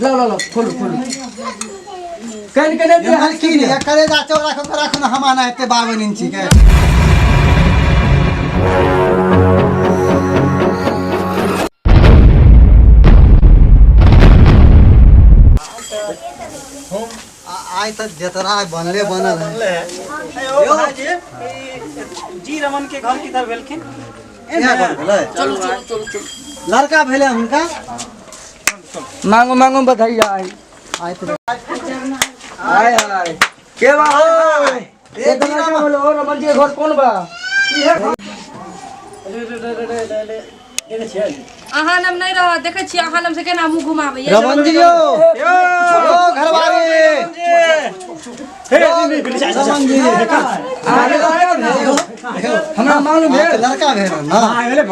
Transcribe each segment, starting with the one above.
लाओ लाओ लाओ खोलू खोलू कन के नहीं ये मलकिनी ये कलेजा चौड़ा कऽ के राखू ने हम आना हेतै 52 इंची के। आइ तऽ जतरा बनले बनल है। यौ भाईजी, ई जी रमन के घर किधर भेलखिन? इएह घर भेलै। चलू चलू चलू चलू। लड़का भेलै हुनका। मांगो मांगो बधाई आई। आइ तऽ हाय हाय के बा हो? ए जी रमन बोलो, रमन जी के घर कौन बा? अहाँ लग नहि रहत, देखै छियै अहाँ लग से केना मुँह घुमाबैया। रमन जी यौ, यौ घरवाली, रमन जी। अरे हमरा मालूम भेल लड़का भेल ना। अरे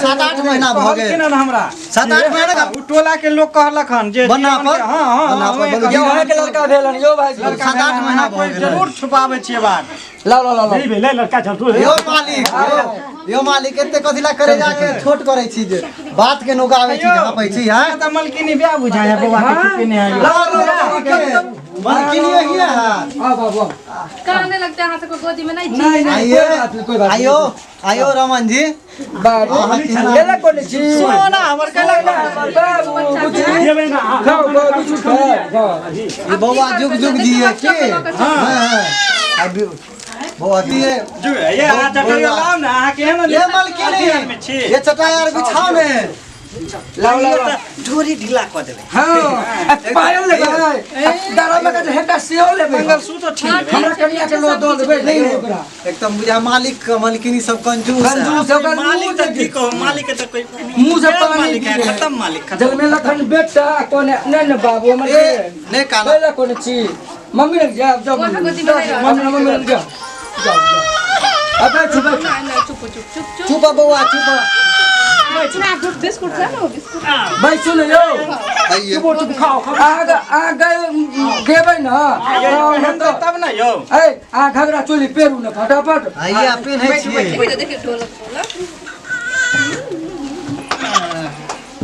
7-8 महीना भऽ गेल। हमरा 7-8 महीना ओ टोला के लोग कहलक हन जे बन्ना पर? हाँ हाँ बन्ना पर बोलू। यौ अहाँ के लड़का भेल हन यौ भाईजी। 7-8 महीना भऽ गेल। जरूर छुपाबै छियै बात। लाओ लाओ लाओ। यौ मालिक, यौ मालिक, एते कथी ला करे जाके छोट करै छी जे बात के नुकाबै छी, झापै छी? हैं तऽ मलकिनी ब्याह बुझाय है बौआ के छुपेने है। लाओ लाओ, मलकिनी यही है। आओ बाबू आओ। काने लगते अहाँ सबके गोदी में नहीं छी। नहीं नहीं, आइए कोई बात नहीं, कोई बात नहीं। आइयो आइयो रमन जी। बाबू अहाँ केना- केला कोने छी? सोना हमर कैला बाबू बुझी खाओ बाबू खाओ खाओ। ई बौआ जुग जुग जिए की। हाँ हाँ, अभी बौआ दिए ये अहाँ चटैया लाउ ने, अहाँ केहन ये मलकिनी, आदमी छी? ये चटाई आर बिछाओ ने। लाओ लाओ लाओ। ढोरी ढीला कऽ देबै। हाँ, आ पायल लेबै, आ गला में के हेटा सेहो लेबै। मंगलसूत्र छीन लेबै। हमरा कनिया के लो दऽ देबै नहीं ओकरा। एकदम बुझा मालिक के मलकिनी सब कंजूस है। कंजूस है, ओकरा मालिक मुँह तऽ की देखी। कहू, मालिक के तऽ कोई मुँह से पानी मालिक है, गिरे। खत्म मालिक खत्म। जलमे लखन बेटा कोने नहीं नहीं बाबू हमर ए, नहीं काना। पहले कोने छी मम्मी लग जाओ जाओ। वहाँ गोदी में नहीं रहत। मम्मी मम्मी लग जाओ जाओ जाओ। अब चुप नहीं नहीं, चुप चुप चुप चुप। चुप बौआ चुप। बिस्कुट खा लो बिस्कुट। भाई सुन यौ, आइए। आग आ गए गेबै न हेतै तब ने यौ। ए आ घगरा चोली पेरू न फटाफट। आइए पेन्है छियै। देखिए ढोलक ढोलक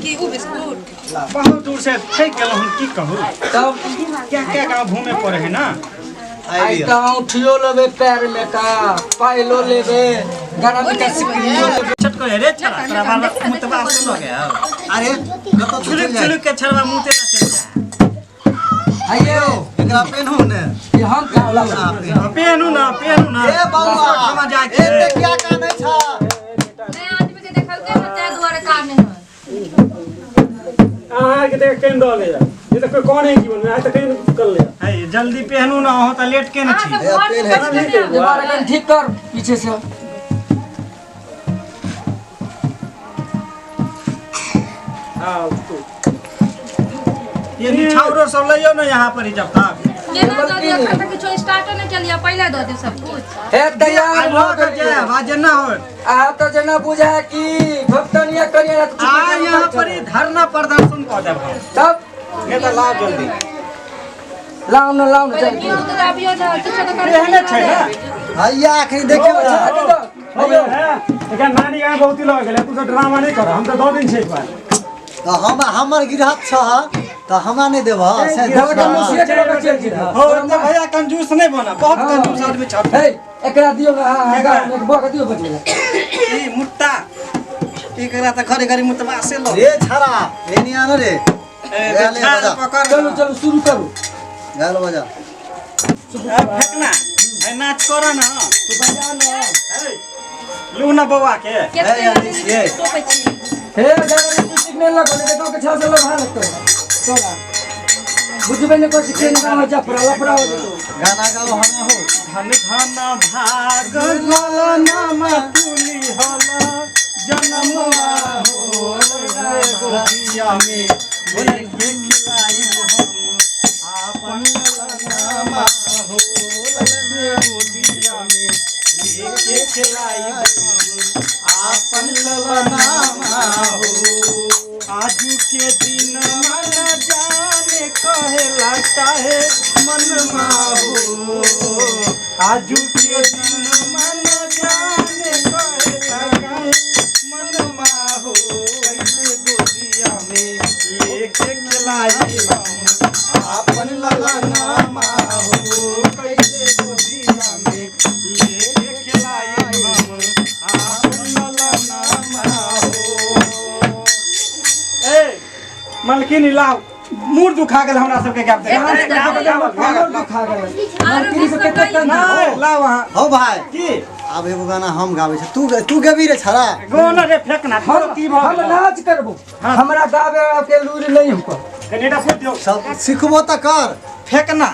की उ बिस्कुट। बहुत दूर से थकि गेलहुँ हम, की कहू। तब क्या क्या गाँव घूमे पड़े है ना। आइ तऽ औंठियो लेबै पैर में का, पायलो लेबै, गरम का सिकरियो लेबै। छटको रे छड़ा तोरा बाल मुतबा से लगे हौ। अरे कतऽ छुलुक छुलुक के छड़वा मुते ना चल जाए। आइयो एकरा पेन्हू ने। ई हम खाओ पेनू ना पेनू ना। ए बौआ, ठमा जाके। एते क्या कानै छ? नहीं आदमी के देखलकै हन ताहि दुआरे काने हन। अहाँके देख केन दऽ ले ये तऽ कोई कौन है जीवन में आइ तऽ केन कर ले। है जल्दी पहनू ना हो तऽ लेट के न अहाँ छी। सब घर से बच के नहि आबू। दोबारा कन ठीक कर पीछे से। हाँ तू ये निछाउरो सब लइयो ना यहाँ पर ही जब तक। केना दऽ दिअ, एखन तक किछो स्टार्टो नहि केलियै, पहिले दऽ दियौ सब कुछ। हे तैयार भऽ के गेलियै। जायब आ जेना हो। आ तऽ जेना बुझाय कि भक्तनिया कनिया तऽ आ यहाँ पर ही धरना प्रदर्शन कऽ देब हम। तब नहीं तऽ लाओ जल्दी। लाउ न लाउ न पहिले जल्दी। कियो तऽ आबियौ ने, किछो तऽ करबै। एहने छै ना। हैया अखनी देखियौ ना। आइयो एकरा नानी गाँव बहुत ही लग गेलै, तू सब ड्रामा नहीं कर, हम तऽ दऽ दिन छै एक बार। तऽ हम हमर गिरहत छ तऽ हमरा नहि देबह से। दबका मुसिया के लऽ चलि जेतै। हो एते भैया कंजूस नहीं बना, बहुत कंजूस आदमी छ। हे एकरा दियौ ना, हाँ हाँ बौआ के दियौ बजबै। ई मुत्ता एकरा तऽ घरे घरे मुतबा से लो। रे छड़ा रे निया न रे। ए, ले, छाल बजा। पकड़। चलू चलू शुरू करू। गाल बजा। ए, फेकना ए, नाच कर ना। तू बजा न। ए, लू ना बौआ के। केते हे, आदमी छियै। टोपै छी। हे दादा तू सीखने लगो नहीं तो के छा से लगा लगतो चला बुझबे ने को सीखे ना हो जा फरा लफड़ा हो जेतो। गाना गाओ हना हो। धन धन भाग नाम तुली हला जनमवा हो गोदिया में लेके खिलाई हम आपन ललनामा हो गोदिया में लेके खिलाई हम आपन ललनामा हो। आजू के दिन मन जाने कहेला काहे मनमा हो। आजू के दिन मन जाने कहेला काहे मनमा हो। कैसे गोदिया में लेके खिलाई हम आपन ललना हो, कैसे गोदिया में लेके खिलाई हम आपन ललना हो। ए मलकिनी लाओ, मुंह दुखा गेल हमरा सबके गाबते। हमर दुखा गेल। आरो मलकिनी से कते तंग। नहीं लाओ अहाँ। हौ भाई की आब एगो गाना हम गाबै छी, तू तू गेबी रे छड़ा। गोना रे फेंकना हम की भऽ हम गेल? नाच करबो, हमरा गावे के लूरी नहीं हमको। कनेडा फूट दियौ। सब सिखबो तऽ कर। फेंकना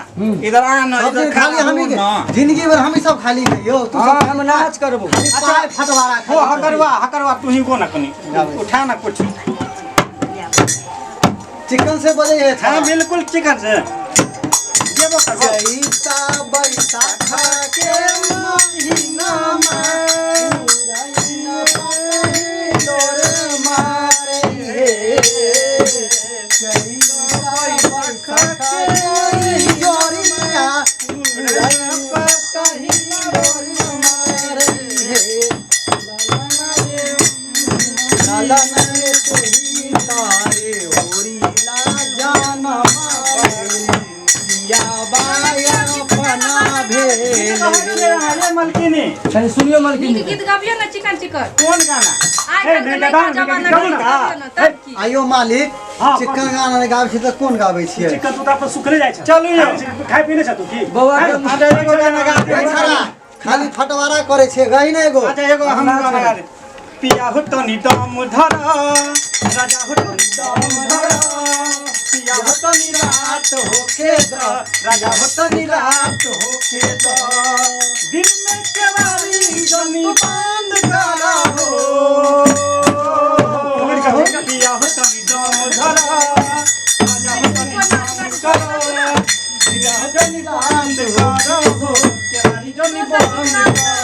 इधर आ न, सब इधर दिन खाली खा हमी न। के जिंदगी भर हमी सब खाली के यौ तू हाँ सब हम नाच करबो। खाली पाय फटवारा हो खाली। हकरवा हकरवा तू ही गो ना कनी गाबै। उठा ना कुछ। चिकन से बजे है हाँ बिल्कुल चिकन से जेबो करबो। जैता बैसाखा के महीना में पुरैन पतही डोर मारे हे, जैता बैसाखा के जोरिया पुरैन पतही डोर मारे हे, ललन रे तुही तारे ओरी ला जाना पिया बाया अपना भेल। अरे मलकिनी तनी सुनियो मलकिनी। नीक गीत गाबियो ना चिकन चिकन। कोन गाना? आइ काल्हि के नयका जमाना के गीत गाबियो ना तब की। आइयो मालिक, हाँ, चिकन गाना नहि गाबै छी तऽ कोन गाबै छियै? चिकन तू तऽ अपन सुखले जाइ छ। चलू यौ। खाइ पीने छ तू की? बौआ के अच्छा एगो गाना गा ए छड़ा, खाली फटवारा करै छियै, गही ने एगो। अच्छा एगो हम गाना गा दे। पिया हो तनी दम धर, राजा हो तनी दम धर, पिया हो तनी रात होखे द, राजा हो तनी रात होखे द, दिन में केवारी जनी बंद करा हो, पिया हो तनी दम धर, राजा हो तनी दम धर, पिया हो तनी बंद करा हो, केवारी जनी बंद करा।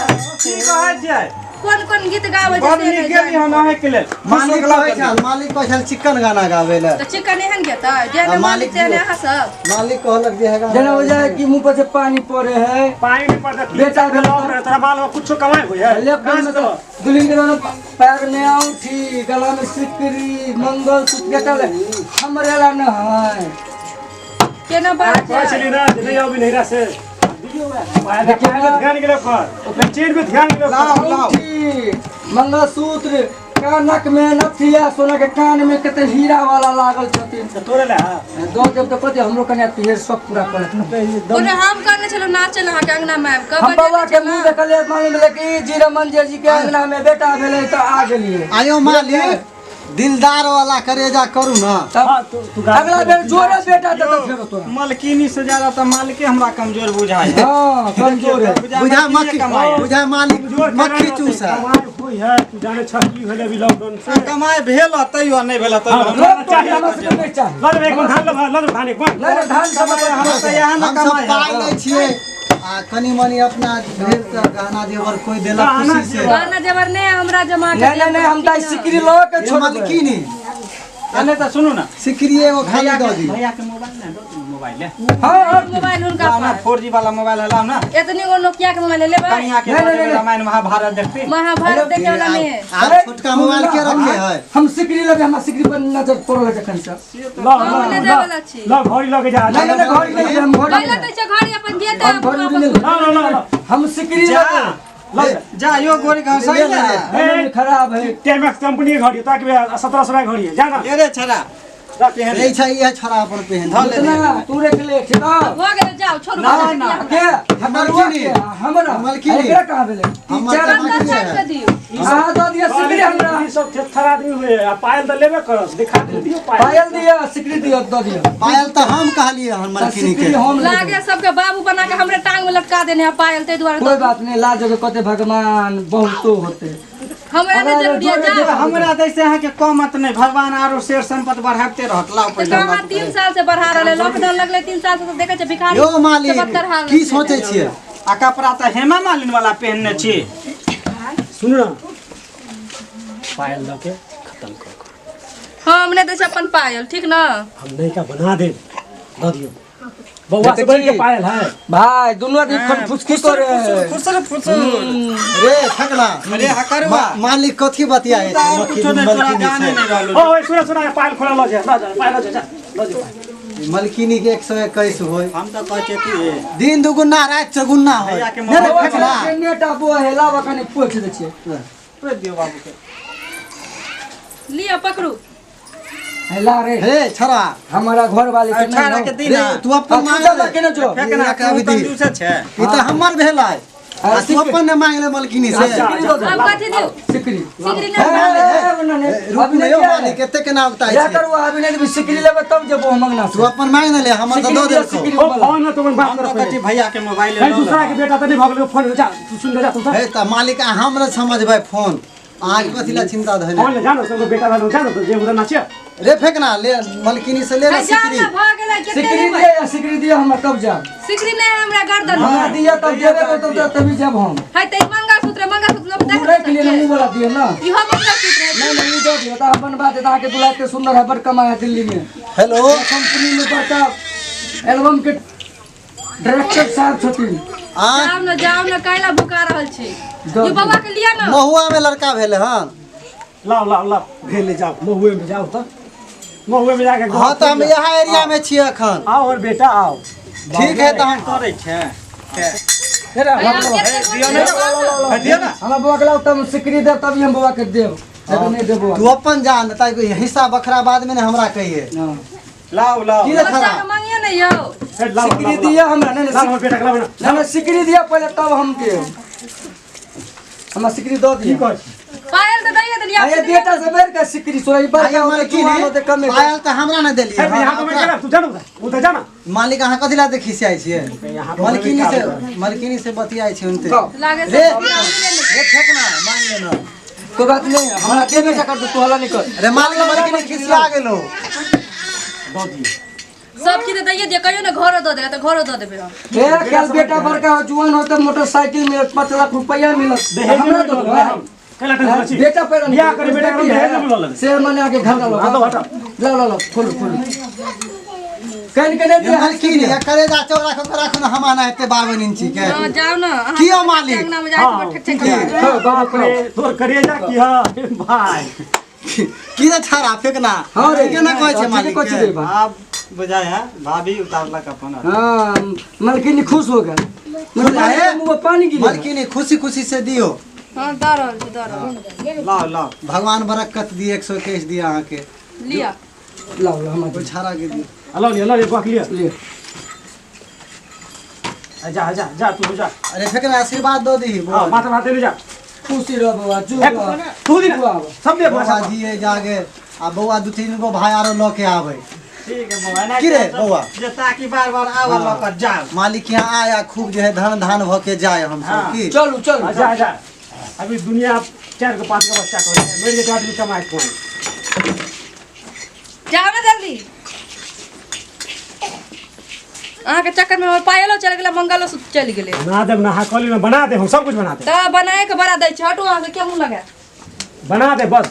की कहै छियै? कोन कोन गीत गाबै छै बड़ से नीक नहि गेली जानी। हम अहाँके लेल। मालिक कहै छल, मालिक कहै छल चिकन गाना गाबै लए। तऽ चिकन एहन गेतै जेहने आ मालिक मालिक तेहने अहाँ सब। मालिक कहलक जे है गाना। जेना हो जाए कि मुंह पर से पानी पड़े है, पानी नहीं पड़ता। बेटा भेल तोरा बाल में कुछो कमाई होय है। लेफ्ट कहाँ में से तो दुल्हन के दोनों पैर में औंठी, गला में सिकरी, मंगलसूत्र के ले हमरे ला न है। केना बात कहै छै? छली ना जे नहीं आबी नहिरा से। ध्यान गेलो कर, चीज पे ध्यान गेलो कर। लाओ लाओ। औंठी, मंगलसूत्र, कानक में नथिया, सोना के कान में कते हीरा वाला लागल छथिन। तोरे ले हाँ। दो जब तो कते हमरो कन्या पियर सब पूरा करत। ओने हम कहने छलहुँ नाचल अहाँके अंगना में आबि कऽ हम बौआ के बजेने मुंह छलहुँ। देखलियै, मालूम भेलै कि जीरमन जी के अंगना में बेटा भेलै तऽ आ गेलियै। आइयो मालिक, दिलदार वाला करेजा करू ना। तब हाँ, तू गा। अगला बेर जोरे बेटा देतौ फेरो तोरा। मलकिनी से ज्यादा तऽ मालिके हमरा कमजोर बुझाइ है। हाँ कमजोर है। बुझा मक्खी, कमाइ है। बुझा मालिक मक्खी चूसा। कमाई होय है, तू जाने छ की भेलै अभी लॉकडाउन से। कमाइ भेल तैयो नहि भेल तैयो हाँ, हमरा लोग तो हमरा सबके नहि चाही। लऽ लेबै एक मन धान लऽ, लऽ लेबै धान एक मन। नहीं नहीं धान सब हमरा तऽ इएह ने हम सब कमाइ है। पाइ लै छियै आ कनी मनी अपना भेल तऽ गहना जेवर कोई देलक गहना खुशी से। जेवर। गहना जेवर नहि हमरा जमा के नहीं नहीं नहीं हम तऽ सिकरी लऽ के ये छोड़बै। मालकिनी नहि तऽ सुनू ना, सिकरी एगो खाली दऽ दी। भैया के मोबाइल ने दो मोबाइल है। हाँ हाँ मोबाइल हुनका लाओ ना, पास। 4G वाला मोबाइल है, लाओ ना। एतनी गो नोकिया के मोबाइल लेबै। कनिया के नहीं, नहीं, नहीं। रामायण महाभारत देखती। महाभारत देखे वाला नहि। आब छोटका मोबाइल के रखे है? हम सिकरी लेबै, हमरा सिकरी पर नजर पड़ल है जखन से। लऽ हम नहि दै वाला छी। लऽ घड़ी लऽ के जा। नहीं नहीं नहीं घड़ी नहीं हम घड़ी पहिले तऽ छै घड़ी अपन जेतै हम घड़ी वापस। नहीं लऽ लऽ लऽ लऽ। हम सिकरी जा लेबै। जा यो गोरी गाँव सही ले, ले, ले। नहीं, नहीं, खराब है। टेमेक्स कंपनी के घड़ी ताकि 1700 रुपया घड़ी है, जा ना। ले रे छड़ा पहन नहीं छै इहे छड़ा अपन पहन। धऽ ले। इतना तू रख ले ठीक है। भऽ गेलै जाउ छोड़ू। ना, ना। के हमर के हमरा मलकिनी। एकरा कहाँ भेलै? हमर चार तऽ कंकड़ मलकिनी छापि है। कऽ दियौ। अहाँ दऽ दिअ सिकरी हमरा। ई सब थेथर आदमी हुए आ पायल तऽ लेबे करस, दिखा दियौ पायल। पायल दिअ, सिकरी दिअ, दऽ दिअ। पायल तऽ हम कहलियै हन तऽ मलकिनी के। सिकरी हम लेबै। लागे सबके बाबू बना के हमरे टांग में लटका देने है पायल ताहि दुआरे। कोई बात नहीं, लाज जगह कते भगवान बहुतो होते। हमरा नहि जरूरी है जाउ। हमरा दैसे अहाँके कमत नहि, भगवान आरो शेर संपत बढ़ाबते रहत। लाओ तऽ पहिले कहाँ 3 साल से बढ़ा रहल है, लॉकडाउन लगलै 3 साल से तऽ देखै छै भिखारी यौ मालिक से बदतर हाल की छै। सोचै छियै? आ कपड़ा तऽ हेमा मालिन वाला पहनने छी। सुन ना, पायल लऽ के खत्म कर। हम नहि दै छै अपन पायल, ठीक न? हम नयका बना देब, दऽ दियौ। बउआ से बढ़ के पायल है। भाई दुनू आदमी खनफुसकी करे है। फुसर फुसर रे फकला अरे हकरुआ मालिक कथी बतियाए तू तो और कुछो नहीं तोरा जाने नहीं रहलो। ओ सुना सुना पायल खोला ल जा ल जा पायल ल जा ल जा पायल। मलकिनी के 121 होय। हम तो कहै छियै कि दिन दुगुना रात चौगुना होय। भैया के नहीं रे बौआ फकला छलै, नेट आबो है लावा कनी पोछि दै छियै। पोछि दियौ बाबू के। लिअ पकड़ू। हेला रे हे छड़ा हमारा घर वाले के छड़ा के रे दीना तू अपन मांग मांग के न जो फेकना के अभी दी। कंजूस छै। ई त हमर भेलै आ तू अपन ने मांग ले मलकिनी से। सिकरी दो अब कथी दियौ? सिकरी सिकरी हे, ना हे, हे, ने रुक न यौ मालिक एते केना उगताइ या छै। करू अभी नहीं देबी सिकरी लेबै तब जेबो हम अंगना तू अपन मांग ने ले हमर त सिकरी दऽ दिअ, देलकौ। सिकरी ओ वाला। फोन तो बात हम कर तो कहै छी भैया के मोबाइल है दूसरा के बेटा त नहीं भगलो फोन जा तू सुन जा तू हे त मालिक अहाँ हमरा समझबै फोन अहाँ के कथी ला चिंता धइने। फोन ले जानो सब बेटा वाला जानो तो जे उधर नाचे रे फेकना ले मलकिनी से ले ले है जाओ सिकरी। ना भऽ गेलै कते सिकरी लेबै? दिअ या सिकरी दिअ हमरा तब जाब। सिकरी नहि है हमरा गर्दन मे। हमरा दिअ तब देबे करतौ तऽ तभी जाब हम। है तऽ ई मंगलसूत्र मंगलसूत्र लोक तू राखि लिए मुँह वाला दिअ ना। इहो मंगलसूत्र है। नहीं नहीं दऽ दिअ तऽ अपन बात है तऽ अहाँके दूल्हा एते सुंदर है बड़ कमाय है दिल्ली में। हेलो कंपनी में बड़का एल्बम के डायरेक्टर साहब छथिन। आ जाउ ने जाउ ने कैला भुका रहल छी। दऽ ई बौआ के लिअ ने। महुआ में लड़का भेलै हन। लाओ लाओ लाओ भेल ले जाओ महुए में जाओ त महुए में जाके हाँ तऽ हम यहाँ एरिया में छियै अखन। आओ और बेटा आओ। ठीक है तऽ हम करै छै। दियौ ने। दियौ ना। हमरा बौआ के लाउ तब सिकरी देब तभी हम बौआ के देब। नहीं नहीं देबो। तू अपन जान ताकि हिस्सा बखरा बाद में ने हमरा कहिए। हाँ। लाओ लाओ की रे बच्चा छड़ा के मांगियो ने यौ। सिकरी दिअ हमरा नहीं लाओ हमर बेटा के लाओ ना। नहीं सिकरी दिअ पहले तब हम देब। हमरा सिकरी दऽ की दिअ। कहै छी? पायल तऽ दैये देलियै। अरे बेटा से बैठ के सिकरी सोई बड़का आइए होते मलकिनी जुआन होते कमे पायल तऽ हमरा ने देलियै। हे यहाँ पे बैठ तू जानो उधर जाना। मालिक अहाँ कथी ला देखी से आइ छियै? यहाँ पे मलकिनी से मलकिनी से बतियाइ छी उनते। लागे रे से रे फेकना मांग लेना। कोई बात नहीं हमरा देबे का कर तू हल्ला नहीं कर। अरे मालिक मलकिनी खिसिया गेलो। दऽ दियौ। सब चीज दैये दियौ कहियो ने घरो दऽ देगा तऽ घरो दऽ देबै हम। हे कल बेटा बड़का हो जुआन हो तऽ मोटरसाइकिल मिलत 5 लाख रुपया मिलत। दहेज हमरा में दऽ मिलल देबै। हम। कैला टेंशन छी? बेटा पैदा नहीं बियाह करे बेटा के दहेज में मिलल है। से मने आके घर लो। हाँ तो हटाओ। लो लो लो खोलो खोलो। कन कने ये दिया मलकिनी ये करेजा चौड़ा कऽ के राखू ने हम आना हेतै 52 इंची के। हँ जाउ ने अहाँ की यौ मालिक? अंगना मे जाके हाँ, ठक ठक करब। हाँ, बाप रे तोर करेजा की है भाई। की रे छड़ा फेकना? हाँ रे केना कहै छै मालिक कथी के? रे बा? आब बुझाय है भाभी उतारलक अपन। हाँ मलकिनी खुश हो गए। मलकिनी मुँह में पानी गिर मलकिनी खुशी खुशी से दियो। हँ दऽ रहल छी दऽ रहल छी। लाओ लाओ भगवान बरकत दिए 121 दिए अहाँ के। लिअ। लाओ लाओ हमरा ओ छड़ा के दियो। लो लियो लो लियो बक लियो। लिए। जा जा जा तू जा। अरे फेकना आशीर्वाद दऽ दही हां माथा भात ले जा। खुशी रह बौआ जो तू दी ना सब दे बौआ बौआ जिए जागे आ बौआ 2-3 गो भाई आरो लऽ के आबै। ठीक है बौआ एना की रे बौआ? जे ताकि बार बार आवा लऽ कऽ जाओ। मालिक यहाँ आया खूब जे है धन धान भऽ के जाए हम सब की। चलू चलू जा जा अभी दुनिया 4 को 5 को बच्चा करे मर जेतै आदमी कमाए कोन। जाउ ने जल्दी। अहाँके चक्कर में हमर पायलो चलि गेलै मंगलोसूत्र चलि गेलै। बना देब ना हाँ कहली ना बना दे हम सब कुछ बना दे। तऽ बनाए के बड़ा दै छी हटू अहाँ से के मुँह लगाए। बना दे बस।